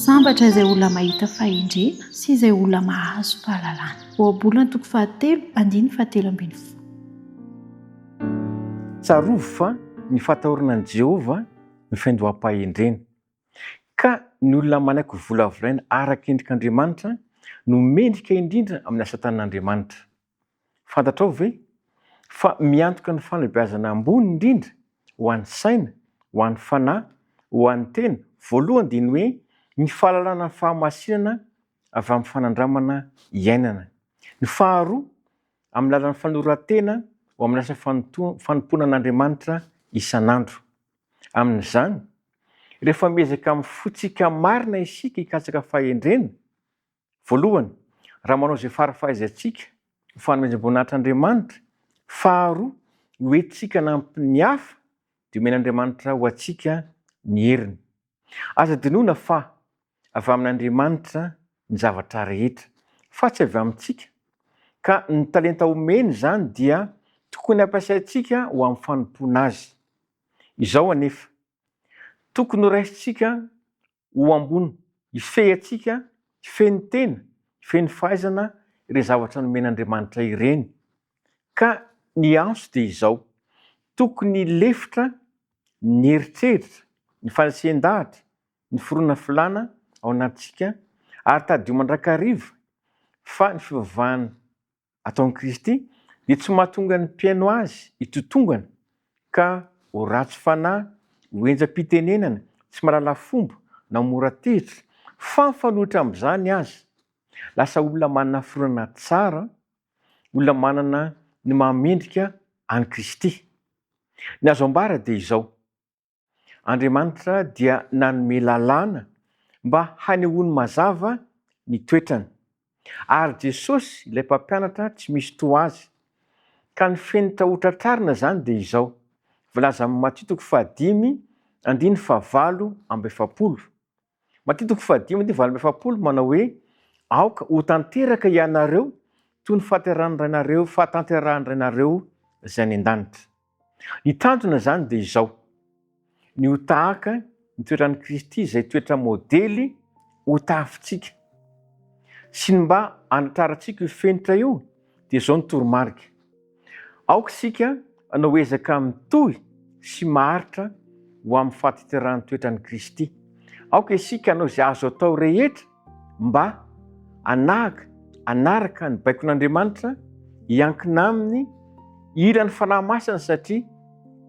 Sambatra izay olona mahita fahendrena sy izay olona mahazo fahalalana. Ohabolana toko fahatelo andininy fahatelo ambin'ny folo. Tsarovy fa ny fahatahorana an'i Jehovah no fiandoham-pahendrena. Ka ny olona manaiky ho volavolaina araka endrik'Andriamanitra no mendrika indrindra amin'ny asa tanan'Andriamanitra. Fantatrao ve fa miantoka ny fanabeazana ambony indrindra ho an'ny saina, ho an'ny fanahy, ho an'ny tena, voalohany dia ny hoe ny fahalalana ny fahamasinana avy amin'ny fanandramana iainana. Ny faharoa, amin'ny alalan'ny fanoloran-tena ho amin'ny asa fanompoana an'Andriamanitra isan'andro. Amin'izany, rehefa miezaka amin'ny fontsika marina isika hikatsaka fahendrena, Voalohany, raha manao izay fara-fahaizantsika ho fanomezam-boninahitr'Andriamanitra, faharoa, ho entintsika hanampy ny hafa, dia omen'Andriamanitra ho antsika ny heriny. Aza adinoina fa avy amin'Andriamanitra ny zavatra rehetra, fa tsy avy amintsika, ka ny talenta omeny izany dia tokony hampiasaintsika ho amin'ny fanompoana Azy. Izao anefa, tokony horaisintsika ho ambony, hifehy antsika, hifehy ny tena, hifehy ny fahaizana ireny zavatra nomen'Andriamanitra ireny. Ka ny antso dia izao, tokony hilefitra ny eritreritra, ny fanasian-dahatra, ny fironana filàna ao anatintsika ary tadidio mandrakariva fa ny fivavahana ataon'i Kristy dia tsy mahatonga ny mpihaino azy hitotongana ka ho ratsy fanahy, ho henjam-pitenenana, tsy mahalala fomba na ho mora tezitra, fa mifanohitra amin'izany aza, lasa olona manana fironana tsara, olona manana ny maha-mendrika an'i Kristy. Ny azo ambara dia izao, Andriamanitra dia nanome lalàna mba hanehoany mazava ny toetrany. Ary Jesosy, ilay Mpampianatra tsy misy toa azy. Ka ny fenitra hotratrarina izany dia izao, voalaza amin'ny Matio toko fahadimy andininy fahavalo amby efapolo. Matio toko fahadimy andininy 48 manao hoe, Aoka ho tanteraka hianareo toy ny fahaterahan'ny Rainareo, fahatanterahan'ny Rainareo izay any an-danitra. Ny tanjona izany dia izao, ny ho tahaka ny toetran'i Kristy izay toetra modely ho tahafintsika. Sy ny mba hanatrarantsika io fenitra io dia izao ny toromarika, Aoka isika hanao ezaka mitohy sy maharitra ho amin'ny fahatanterahan'ny toetran'i Kristy. Aoka isika hanao izay azo atao rehetra mba hanahaka, hanaraka ny baikon'Andriamanitra, hiankina aminy, hila ny Fanahy Masina satria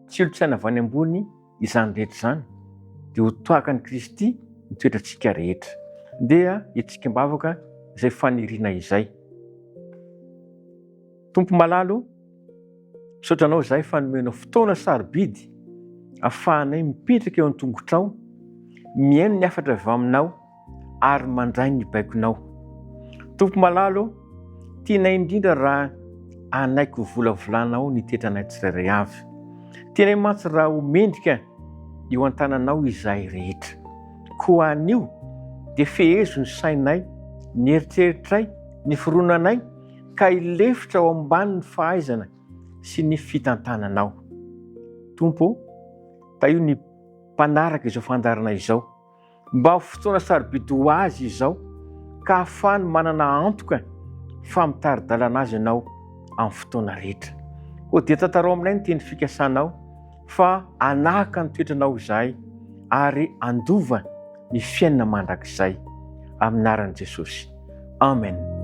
tsy olon-tsaina avy any ambony izany rehetra izany, dia ho tahaka an'i Kristy ny toetrantsika rehetra. Ndeha hetsika am-bavaka izay faniriana izay. Tompo malala o, misaotra Anao izahay fa nomenao fotoana sarobidy afahanay mipetraka eo an-tongotrao, mihaino ny hafatra avy Aminao ary mandray ny baikonao. Tompo malala o, tianay indrindra raha hanaiky ho volavolanao ny toetranay tsirairay avy. Tianay mantsy raha ho mendrika eo an-tananao izahay rehetra. Koa anio dia fehezo ny sainay, ny eritreritray, ny fironanay, ka hilefitra ao ambanin'ny fahaizana sy ny fitantananao. Tompo ô, tahio ny mpanaraka izao fandaharana izao, mba ho fotoana sarobidy ho azy izao, ka hahafahany manana antoka fa mitari-dalana azy Ianao amin'ny fotoana rehetra. Koa dia tantarao aminay ny teny fikasanao, fa hanahaka ny toetranao izahay ary handova ny fiainana mandrakizay. Amin'ny anaran'i Jesosy. Amen.